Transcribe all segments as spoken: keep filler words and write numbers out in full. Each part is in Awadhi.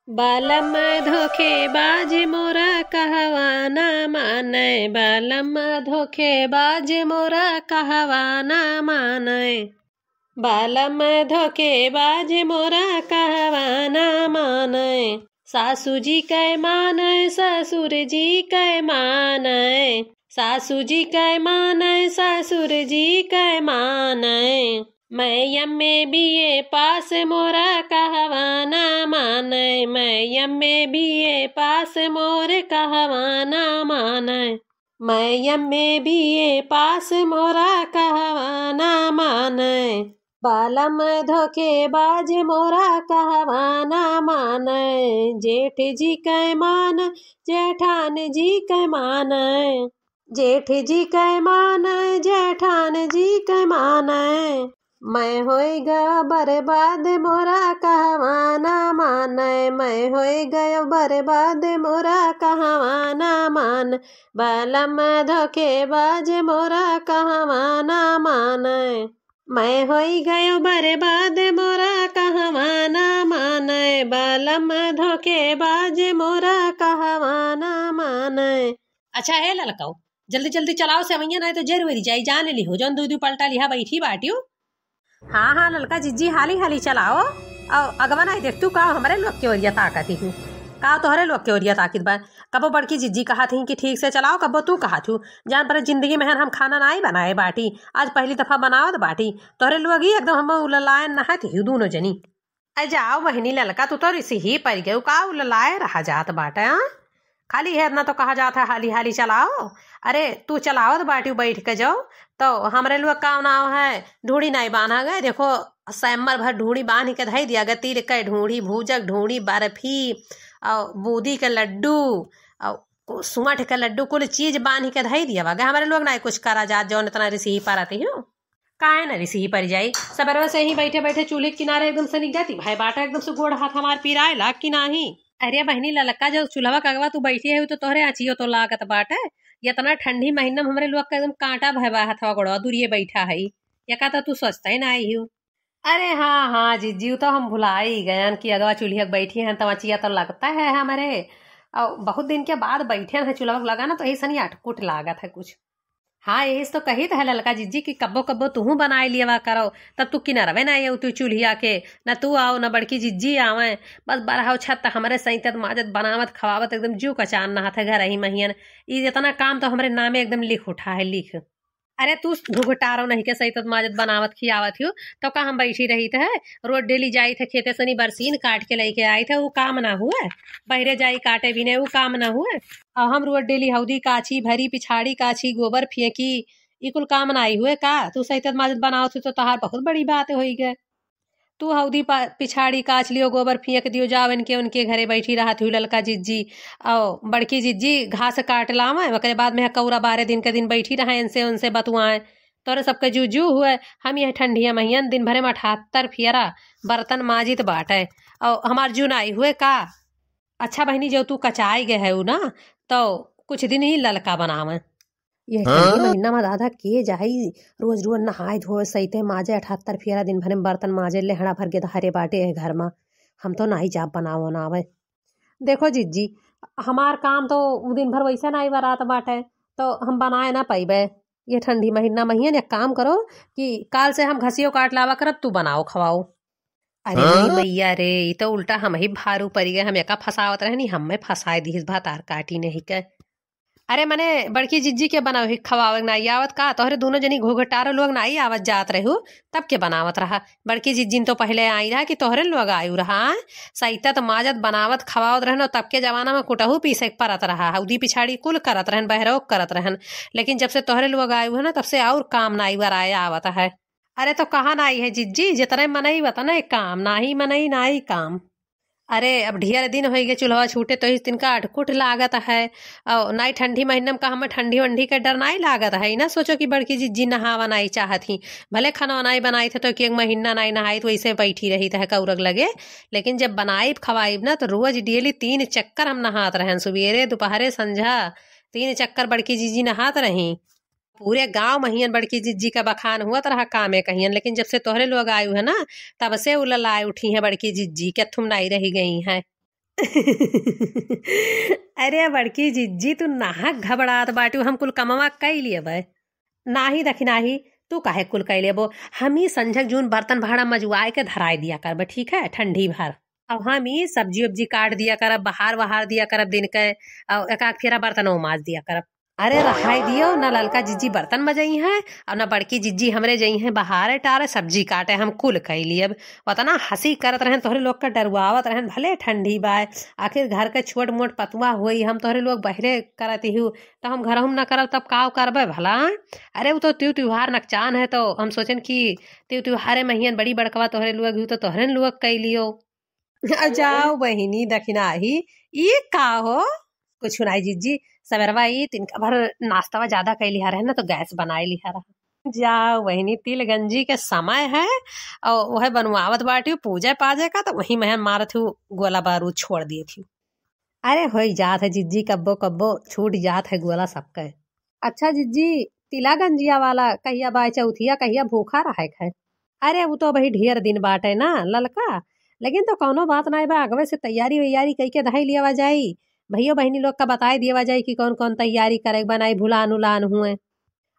बालम धोखेबाज मोरा कहवा ना मानै, बालम धोखेबाज मोरा कहवा ना मानै। बालम धोखेबाज मोरा कहवा ना मानै। सासू जी कै मानै, ससुर जी कै मानै। सासू जी कै मानै, ससुर जी कै मानै। मैं एम ए बी ए पास मोरा कहवा ना मानै, मैं एम ए बी ए पास मोर कहवा ना मानै। मैं एम ए बी ए पास मोरा कहवा ना मानै। बालम धोखेबाज मोरा कहवा ना मानै। जेठ जी कै मानै, जेठान जी कै मानै। जेठ जी कै मानै, जेठान जी कै मानै। मैं होई गयो बर्बाद मोरा कहवा ना मानै, मैं होई गयो बर्बाद मोरा कहवा ना मानै। बालम धोखेबाज मोरा कहवा ना मानै। मैं होई गयो बर्बाद मोरा कहवा ना मानै, बालम धोखेबाज मोरा कहवा ना मानै। अच्छा हे ललकऊ, जल्दी जल्दी चलाओ सेवइया, नाहीं तो जर वरी जाई, जान लिहो, जौन दुइ दुइ पलटा लिहा बैठी बाटियो। हाँ, हाँ, ललका जिज्जी, हाली हाली चलाओ। अउ अगवा नाहीं देख तू का हमरे लोग के ओरिया ताकत ही? का तोहरे लोग के ओरिया ताकित बा? कबो बड़की जिज्जी कहत ही कि ठीक से चलाओ, कबो तू कहत हू। जान परे जिंदगी में हम खाना नाहीं बनाए बाटी, आज पहली दफा बनावत बाटी। तोहरे लोग ही एकदम हम उललाए नहात ही दूनो जनी। अरे जाओ बहिनी ललका, तू तो रिसिही परि गयू, का उललाए रहा जात बाटे, हाँ? खाली है इतना तो कहा जात है, हाली हाली चलाओ। अरे तू चलावत बाटियो बैठ के जाओ, तो हमरे लोग का नाव है, ढूंढी नाहीं बांधा गए। देखो, सैमर भर ढूंढी बांध के धई दिया गए, तिल के ढूंढी, भूजक ढूंढी, बर्फी, और बूंदी के लड्डू, और कु-, सुंठ के लड्डू, कुल चीज बांध के धई दिया बा गए। हमरे लोग नाहीं कुछ करा जात, जौन इतना रिसिही परत ही। काहे न रिसिही परि जाई? सबेरवा से ही बैठे बैठे चूल्ही के किनारे एकदम से निगती भय बाटे, एकदम से गोड़ हाथ हमार पिराए लाग कि नाहीं? अरे बहिनी ललका, जो चूल्हवा के अगवा तू बैठी है, तो तोहरे आँचियो तो लागत बाटे। इतना ठंडी महीना में हमरे लोग के एकदम कांटा भय बा हथवा गोड़वा, दूरिये बैठा है, यका तो तू सोचते ही ना आई हूँ। अरे हाँ, हाँ, जिज्जी, उ तो हम भुलाई गयन कि अगवा चूल्हिया के बैठी हैं, तो आँचिया तो लगता है हमरे। और बहुत दिन के बाद बैठे हैं चूल्हा के लगा ना, तो यही सनी अटकुट लागत है कुछ। हाँ, यही से तो कहित है ललका जिज्जी कि कब्बो कब्बो तुहूँ बनाए लियवा करो, तब तू किनरवे ना आयो तू चूल्हिया के, न तू आओ, न बड़की जिज्जी आवे। बस बरहौ छत हमरे सैतत माजत बनावत खवावत एकदम जीव कचान नहात है घर ही महियन। ई जितना काम तो हमरे नामे एकदम लिख उठा है, लिख। अरे तू घुघटारो नहीं के सैतत माजत बनावत खियावत हियो, तो का हम बैठी रहित है? रोज डेली जाइत है खेते सनी बरसीन काट के लइके आइत है, उ काम ना हुए? बहरे जाई काटे बिने, उ काम ना हुए? और हम रोज डेली हौदी काछी, भरी पिछाड़ी काछी, गोबर फेंकी, ई कुल काम ना आई हुए का? तू सैतत माजत बनावत हो तो तहार बहुत बड़ी बात होई गए। तू हौदी पा-, पिछाड़ी काछ लियो, गोबर फेंक दियो, जाओ इनके उनके घरे बैठी रहत हुई ललका जिज्जी। और बड़की जिज्जी घास काट लावे, ओकरे बाद में कौरा बारह दिन के दिन बैठी रहे, इनसे उनसे बतुआए। तोरे सबके जू जू हुए, हम यह ठंडिया महियन दिन भरे में अठहत्तर फियरा बर्तन माजित बाटे। और हमार जू नाई हुए का? अच्छा बहिनी, जो तू कचाई गए है उ ना, तो कुछ दिन ही ललका बनावे। यह ठंडी हाँ? महीना में दादा के जाई रोज रोज नहाए धोए, सैते माजे, अठहत्तर फेरा दिन भर में बर्तन माजे, लेहड़ा भर के धारे बाटे है घर में। हम तो नाई जाब बनाओ ना आवे। देखो जिज्जी, हमार काम तो उ दिन भर वैसे नाई बरात बाटे, तो हम बनाए ना पाइबे। ये ठंडी महीना में ही एक काम करो कि काल से हम घसियो काट लावा करब, तू बनाओ खवाओ। अरे हाँ? रे मैया रे, ई तो उल्टा हम ही भारू परि गए, हम एका फंसावत रहनी, हमें फंसाए दिहिस भातार काटी नहीं के। अरे मने बड़की जिज्जी के बनावे खवावे नाई आवत का? तोहरे दोनों जनी घोघटारो लोग नाई आवत जात रहू, तब के बनावत रहा? बड़की जिज्जी तो पहले आई रहा कि तोहरे लोग आयु रहा, आय? सैतत माजत बनावत खवावत रहन, तब के जमाना में कुटहू पीसे के परत रहा, हौदी पिछाड़ी कुल करत रहन, बहरौ करत रहन। लेकिन जब से तोहरे लोग आयु है ना, तब से और काम नाई बराए आवत है। अरे तो कहाँ नाई है जिज्जी, जितने मनई वतने काम, नाही मनई नाई काम। अरे अब ढेर दिन होई गए चूल्हा छूटे, तो इस दिन का अटकुट लागत है। और नाई ठंडी महीना में का हमें ठंडी वंडी के डर नाई लागत है। ई ना सोचो कि बड़की जिज्जी नहावा नाई चाहत ही, भले खाना नाई बनाई थे तो एक महीना नाई नहाई तो वैसे बैठी रही थे कौरक लगे। लेकिन जब बनाई खवाई ना तो रोज डेली तीन चक्कर हम नहात रहन, सुबेरे दोपहरे संझा तीन चक्कर बड़की जिज्जी नहात रही। पूरे गांव महियन बड़की जिज्जी का बखान हुआ तरह कामे कहियन, लेकिन जब से तोहरे लोग आयु है ना, तब से उ ललाए उठी हैं बड़की जिज्जी, के थुम नाई रही गई हैं। अरे बड़की जिज्जी, तू नाहक घबड़ात बाटू, हम कुल कमवा कइ लेबे। नाही दखिनाही, तू काहे कुल कइ लेबो? हम ही संझक जून बर्तन भाड़ा मजुआए के धराइ दिया करबे, ठीक है, ठंडी भर। अब हम ही सब्जी उब्जी काट दिया करब, बहार वहार दिया करब दिन के, अउ एक आध फेरा बर्तनो माज दिया करब। अरे रहाई दियो, न ललका जिज्जी बर्तन मजइहैं, अउ न बड़की जिज्जी हमरे जइहैं बहारे टारे, सब्जी काटे हम कुल कइ लियब। ओतना हँसी करत रहेन, तोहरे लोग के डरुआवत रहेन, भले ठंडी बाय, आखिर घर के छोट मोट पतुआ होई, हम तोहरे लोग बहरे करत हिउ, त हम घरहुम न करब, तब काव करबे भला? अरे उ तो तिउ तिउहार नकचान है, तो हम सोचेन कि तिउ तिउहारे महियन बड़ी बड़कवा तोहरे लोग हिउ, तो तोहरे लोग कइ लियो। आ जाओ बहिनी दखिनाही, ई का हो? कुछ नाई जिज्जी, सबेरवा ई तिनका भर नाश्तवा ज्यादा कइ लिहा रहे ना, तो गैस बनाए लिहा रहा। जाओ बहिनी, तिल गंजी के समय है, अउ वह बनवावत बाटी पूजे पाजे का, तो वही में मारत हूँ, गोला बारूद छोड़ दिए थी। अरे होई जात है जिज्जी, कब्बो कब्बो छूट जात है गोला सबके। अच्छा जिज्जी, तिला गंजिया वाला कहिया बाय चौथिया, कहिया भूखा रहे है? अरे उ तो अबही ढेर दिन बाटे ना ललका, लेकिन तो कौनो बात नाई बा, अगवे से तैयारी वैयारी कइके धइ लियावा जाई। भइयो बहिनी लोग का बताइ दियावा जाई कि कौन कौन तैयारी करे के बा, नाई भुलान उलान हुए।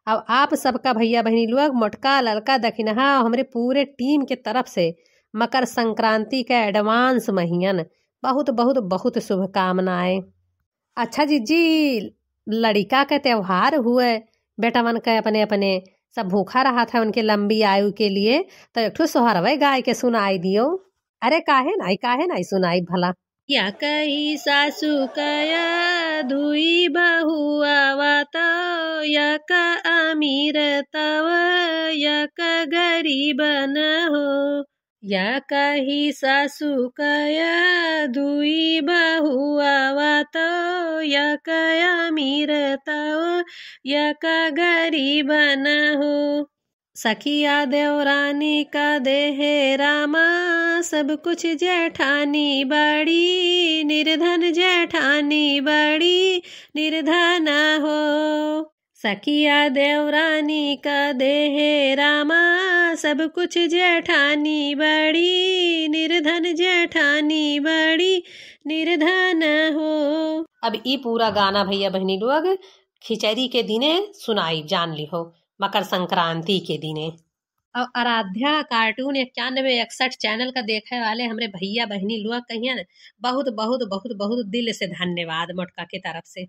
अब आप सबका भइया बहिनी लोग, मोटका ललका दखिनहा, हमरे पूरे टीम के तरफ से मकर संक्रांति के एडवांस महियन बहुत बहुत बहुत शुभकामनाएं। अच्छा जिज्जी, लड़िका के त्योहार हुए, बेटवन के अपने अपने सब भूखा रहत है, उनके लंबी आयु के लिए, तो एक ठो सोहरवे गाय के सुनाई दियो। अरे काहे नाई, काहे नाई सुनाई भला। या कही सासू कया दुई बहुआवा तो, या का अमीर तव, या का गरीब न हो। या कही सासू कया दुई बहुआवा तो, या का अमीर तव, या का गरीब न हो। सखिया देवरानी का देहे रामा, सब कुछ जेठानी बड़ी निर्धन, जेठानी बड़ी निर्धन हो। सखिया देवरानी का देहे रामा, सब कुछ जेठानी बड़ी निर्धन, जेठानी बड़ी निर्धन हो। अब ई पूरा गाना भइया बहिनी लोग खिचड़ी के दिने सुनाई, जान लिहो, मकर संक्रांति के दिने। और आराध्या कार्टून इक्यानवे इकसठ चैनल का देखे वाले हमरे भइया बहिनी लोग कहियन बहुत, बहुत, बहुत, बहुत दिल से धन्यवाद मोटका के तरफ से।